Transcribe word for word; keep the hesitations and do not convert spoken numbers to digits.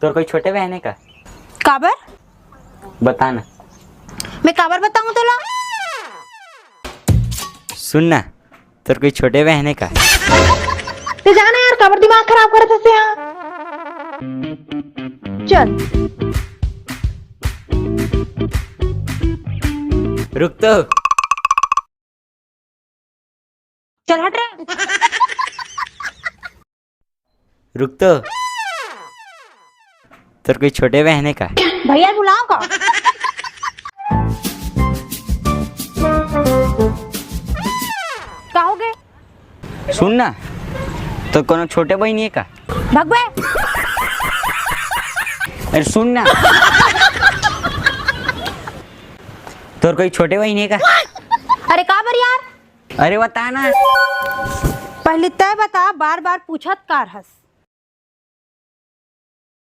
तोर कोई छोटे बहन हे का? काबर? बता ना। मैं काबर बताऊं तोला? सुन ना, तोर कोई छोटे बहन हे का? ते जाना यार, काबर दिमाग खराब करत हस यार। चल। रुक तो। चल हट रे। रुक तो। तोर कोई छोटे बहन हे का? भैया बुलाओ का? का हो गे? सुन ना, तोर कोनो छोटे बहिनी हे का? भगबे। अरे सुन ना, तोर कोई छोटे बहिनी हे का? अरे काबर यार? अरे बता ना। पहली तय बता, बार बार पूछत कार हस?